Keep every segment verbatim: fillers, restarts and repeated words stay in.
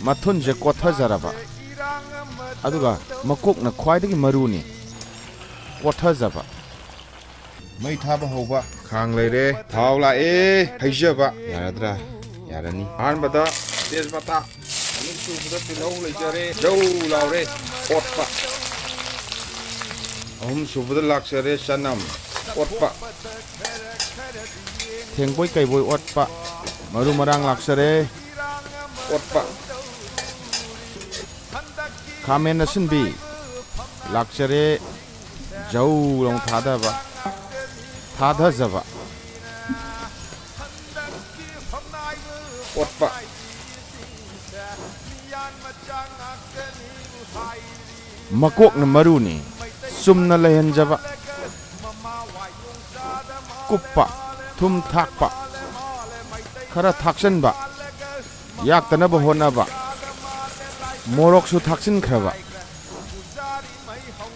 ꯃꯊꯨꯟꯁꯦ ꯀꯣꯠꯊꯖꯔꯕ, ꯑꯗꯨꯒ ꯃꯀꯣꯛꯅ ꯈ꯭ꯋꯥꯏꯗꯒꯤ ꯃꯔꯨꯅꯤ, ꯀꯣꯠꯊꯖꯕ꯫ ꯃꯩ ꯊꯥꯕ ꯍꯧꯕ꯫ ꯈꯥꯡ ꯂꯩꯔꯦ, ꯊꯥꯎ ꯂꯥꯛꯑꯦ, ꯍꯩꯖꯕ꯫ ꯌꯥꯔꯗ꯭ꯔꯥ? ꯌꯥꯔꯅꯤ꯫ ꯑꯍꯥꯟꯕꯗ ꯇꯦꯖꯄꯇꯥ, ꯑꯅꯤꯁꯨꯕꯗ ꯇꯤꯜꯍꯧ ꯂꯩꯖꯔꯦ, ꯖꯧ ꯂꯥꯎꯔꯦ, ꯑꯣꯠꯄ꯫ ꯑꯍꯨꯝꯁꯨꯕꯗ ꯂꯥꯛꯆꯔꯦ ꯆꯅꯝ, ꯑꯣꯠꯄ꯫ ꯊꯦꯡꯕꯣꯏ ꯀꯩꯕꯣꯏ ꯑꯣꯠꯄ, ꯃꯔꯨ ꯃꯔꯥꯡ ꯂꯥꯛꯆꯔꯦ, ꯑꯣꯠꯄ꯫ ꯈꯥꯃꯦꯟ ꯑꯁꯤꯟꯕꯤ ꯂꯥꯛꯆꯔꯦ, ꯖꯧ ꯂꯥꯎ ꯊꯥꯗꯕ, ꯊꯥꯗꯖꯕ꯫ ꯑꯣꯠꯄ꯫ ꯃꯀꯣꯛꯅ ꯃꯔꯨꯅꯤ, ꯆꯨꯝꯅ ꯂꯩꯍꯟꯖꯕ꯫ ꯀꯨꯞꯄ, ꯊꯨꯝ ꯊꯥꯛꯄ, ꯈꯔ ꯊꯥꯛꯆꯟꯕ, ꯌꯥꯛꯇꯅꯕ ꯍꯣꯠꯅꯕ꯫ ꯃꯣꯔꯣꯛꯁꯨ ꯊꯥꯛꯆꯤꯟꯈ꯭ꯔꯕ,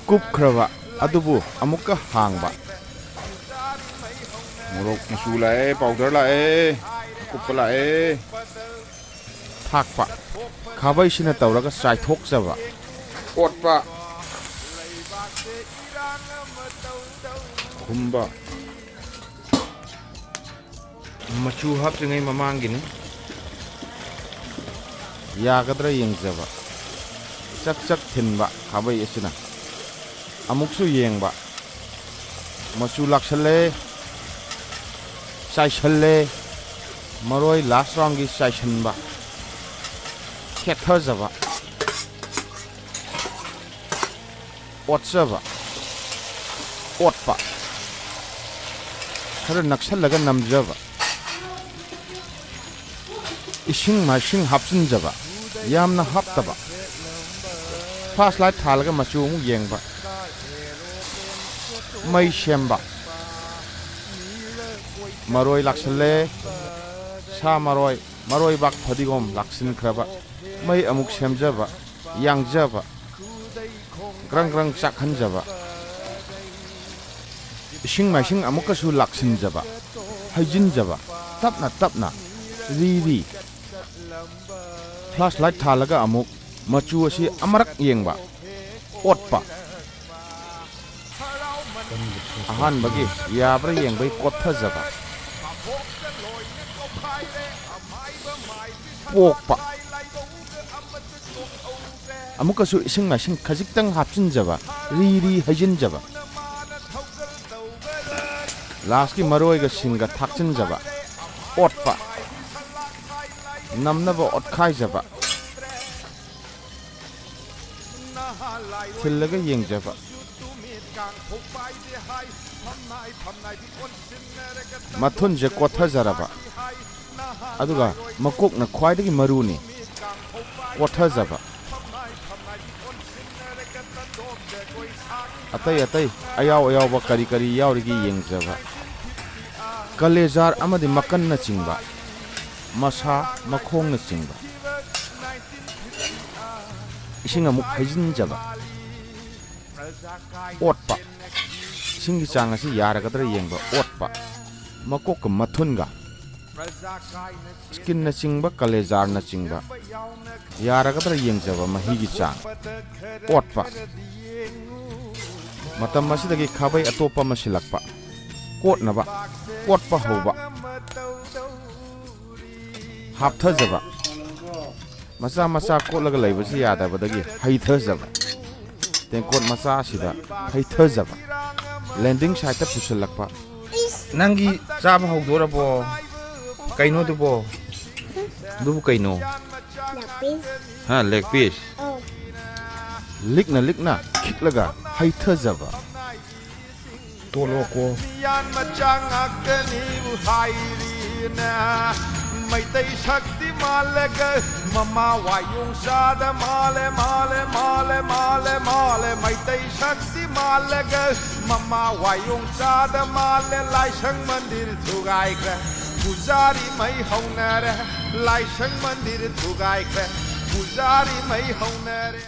ꯀꯨꯞꯈ꯭ꯔꯕ, ꯑꯗꯨꯕꯨ ꯑꯃꯨꯛꯀ ꯍꯥꯡꯕ꯫ ꯃꯣꯔꯣꯛ ꯃꯆꯨ ꯂꯥꯛꯑꯦ, ꯄꯥꯎꯗꯔ ꯂꯥꯛꯑꯦ, ꯑꯀꯨꯞꯄ ꯂꯥꯛꯑꯦ꯫ ꯊꯥꯛꯄ꯫ ꯈꯥꯕꯩꯁꯤꯅ ꯇꯧꯔꯒ ꯆꯥꯏꯊꯣꯛꯆꯕ꯫ ꯑꯣꯠꯄ꯫ ꯈꯨꯝꯕ꯫ ꯃꯆꯨ ꯍꯥꯞꯇ꯭ꯔꯤꯉꯩ ꯃꯃꯥꯡꯒꯤꯅꯤ꯫ ꯌꯥꯒꯗ꯭ꯔꯥ ꯌꯦꯡꯖꯕ꯫ ꯆꯛ ꯆꯛ ꯊꯤꯟꯕ ꯈꯥꯕꯩ ꯑꯁꯤꯅ꯫ ꯑꯃꯨꯛꯁꯨ ꯌꯦꯡꯕ꯫ ꯃꯆꯨ ꯂꯥꯛꯁꯜꯂꯦ꯫ ꯆꯥꯏꯁꯜꯂꯦ꯫ ꯃꯔꯣꯏ ꯂꯥꯁ ꯔꯥꯎꯟꯒꯤ ꯆꯥꯏꯁꯟꯕ꯫ ꯈꯦꯠꯊꯖꯕ꯫ ꯑꯣꯠꯆꯕ꯫ ꯑꯣꯠꯄ꯫ ꯈꯔ ꯅꯛꯁꯜꯂꯒ ꯅꯝꯖꯕ꯫ ꯏꯁꯤꯡ ꯃꯥꯏꯁꯤꯡ ꯍꯥꯞꯆꯤꯟꯖꯕ꯫ ꯌꯥꯝꯅ ꯍꯥꯞꯇꯕ꯫ ꯐ꯭ꯂꯥꯁ ꯂꯥꯏꯠ ꯊꯥꯜꯂꯒ ꯃꯆꯨ ꯑꯃꯨꯛ ꯌꯦꯡꯕ꯫ ꯃꯩ ꯁꯦꯝꯕ꯫ ꯃꯔꯣꯏ ꯂꯥꯛꯁꯜꯂꯦ꯫ ꯁꯥ ꯃꯔꯣꯏ, ꯃꯔꯣꯏꯕꯥꯛ ꯐꯗꯤꯒꯣꯝ ꯂꯥꯛꯁꯤꯟꯈ꯭ꯔꯕ꯫ ꯃꯩ ꯑꯃꯨꯛ ꯁꯦꯝꯖꯕ, ꯌꯥꯡꯖꯕ꯫ ꯒ꯭ꯔꯪ ꯒ꯭ꯔꯪ ꯆꯥꯛꯍꯟꯖꯕ꯫ ꯏꯁꯤꯡ ꯃꯥꯏꯁꯤꯡ ꯑꯃꯨꯛꯀꯁꯨ ꯂꯥꯛꯁꯤꯟꯖꯕ, ꯍꯩꯖꯤꯟꯖꯕ꯫ ꯇꯞꯅ ꯇꯞꯅ, ꯔꯤ ꯔꯤ꯫ Flashlight ꯊꯥꯜꯂꯒ ꯑꯃꯨꯛ ꯃꯆꯨ ꯑꯁꯤ ꯑꯃꯔꯛ ꯌꯦꯡꯕ꯫ ꯑꯣꯠꯄ꯫ ꯑꯍꯥꯟꯕꯒꯤ ꯌꯥꯕ꯭ꯔꯥ ꯌꯦꯡꯕꯩ ꯀꯣꯠꯊꯖꯕ꯫ ꯄꯣꯛꯄ꯫ ꯑꯃꯨꯛꯀꯁꯨ ꯏꯁꯤꯡ ꯃꯥꯏꯁꯤꯡ ꯈꯖꯤꯛꯇꯪ ꯍꯥꯞꯆꯤꯟꯖꯕ, ꯔꯤ ꯔꯤ ꯍꯩꯖꯤꯟꯖꯕ꯫ ꯂꯥꯁꯀꯤ ꯃꯔꯣꯏꯒ ꯁꯤꯡꯒ ꯊꯥꯛꯆꯤꯟꯖꯕ꯫ ꯑꯣꯠꯄ꯫ ꯅꯝꯅꯕ ꯑꯣꯠꯈꯥꯏꯖꯕ꯫ ꯊꯤꯜꯂꯒ ꯌꯦꯡꯖꯕ꯫ ꯃꯊꯨꯟꯁꯦ ꯀꯣꯠꯊꯖꯔꯕ꯫ ꯑꯗꯨꯒ ꯃꯀꯣꯛꯅ ꯈ꯭ꯋꯥꯏꯗꯒꯤ ꯃꯔꯨꯅꯤ꯫ ꯀꯣꯠꯊꯖꯕ꯫ ꯑꯇꯩ ꯑꯇꯩ ꯑꯌꯥꯎ ꯑꯌꯥꯎꯕ ꯀꯔꯤ ꯀꯔꯤ ꯌꯥꯎꯔꯤꯒꯦ ꯌꯦꯡꯖꯕ꯫ ꯀꯂꯦꯖꯥꯔ ꯑꯃꯗꯤ ꯃꯀꯟꯅꯆꯤꯡꯕ, ꯃꯁꯥ, ꯃꯈꯣꯡꯅꯆꯤꯡꯕ꯫ ꯏꯁꯤꯡ ꯑꯃꯨꯛ ꯍꯩꯖꯤꯟꯖꯕ꯫ ꯑꯣꯠꯄ꯫ ꯏꯁꯤꯡꯒꯤ ꯆꯥꯡ ꯑꯁꯤ ꯌꯥꯔꯒꯗ꯭ꯔꯥ ꯌꯦꯡꯕ꯫ ꯑꯣꯠꯄ꯫ ꯃꯀꯣꯛꯀ ꯃꯊꯨꯟꯒ, ꯁ꯭ꯀꯤꯟꯅꯆꯤꯡꯕ, ꯀꯂꯦꯖꯥꯔꯅꯆꯤꯡꯕ ꯌꯥꯔꯒꯗ꯭ꯔꯥ ꯌꯦꯡꯖꯕ꯫ ꯃꯍꯤꯒꯤ ꯆꯥꯡ꯫ ꯑꯣꯠꯄ꯫ ꯃꯇꯝ ꯑꯁꯤꯗꯒꯤ ꯈꯥꯕꯩ ꯑꯇꯣꯞꯄ ꯑꯃ ꯁꯤꯜꯂꯛꯄ꯫ ꯀꯣꯠꯅꯕ꯫ ꯀꯣꯠꯄ ꯍꯧꯕ꯫ ꯍꯥꯞꯊꯖꯕ꯫ ꯃꯆꯥ ꯃꯆꯥ ꯀꯣꯠꯂꯒ ꯂꯩꯕꯁꯤ ꯌꯥꯗꯕꯗꯒꯤ ꯍꯩꯊꯖꯕ꯫ ꯇꯦꯡꯀꯣꯠ ꯃꯆꯥ ꯑꯁꯤꯗ ꯍꯩꯊꯖꯕ꯫ ꯂꯦꯟꯗꯤꯡ ꯁꯥꯏꯠꯇ ꯄꯨꯁꯤꯜꯂꯛꯄ꯫ ꯅꯪꯒꯤ ꯆꯥꯕ ꯍꯧꯗꯣꯔꯕꯣ? ꯀꯩꯅꯣꯗꯨꯕꯣ? ꯑꯗꯨꯕꯨ ꯀꯩꯅꯣ? ꯂꯦꯛ ꯄꯤꯁ꯫ ꯍꯥ, ꯂꯦꯛ ꯄꯤꯁ? ꯑꯧ꯫ ꯂꯤꯛꯅ ꯂꯤꯛꯅ ꯈꯤꯛꯂꯒ ꯍꯩꯊꯖꯕ꯫ ꯇꯣꯂꯣꯀꯣ꯫ ꯃꯤꯌꯥꯟ ꯃꯆꯥ ꯉꯥꯛꯇꯅꯤꯕꯨ ꯍꯥꯏꯔꯤꯅꯦ꯫ ꯃꯩꯇꯩ ꯁꯛꯇꯤ ꯃꯥꯜꯂꯒ ꯃꯃꯥ ꯋꯥꯌꯣꯡ ꯆꯥꯗ ꯃꯥꯜꯂꯦ, ꯃꯥꯜꯂꯦ, ꯃꯥꯜꯂꯦ, ꯃꯥꯜꯂꯦ, ꯃꯥꯜꯂꯦ꯫ ꯃꯩꯇꯩ ꯁꯛꯇꯤ ꯃꯥꯜꯂꯒ ꯃꯃꯥ ꯋꯥꯌꯣꯡ ꯆꯥꯗ ꯃꯥꯜꯂꯦ꯫ ꯂꯥꯏꯁꯪ ꯃꯟꯗꯤꯔ ꯊꯨꯒꯥꯏꯈ꯭ꯔꯦ, ꯄꯨꯖꯥꯔꯤ ꯃꯩ ꯍꯧꯅꯔꯦ꯫ ꯂꯥꯏꯁꯪ ꯃꯟꯗꯤꯔ ꯊꯨꯒꯥꯏꯈ꯭ꯔꯦ, ꯄꯨꯖꯥꯔꯤ ꯃꯩ ꯍꯧꯅꯔꯦ꯫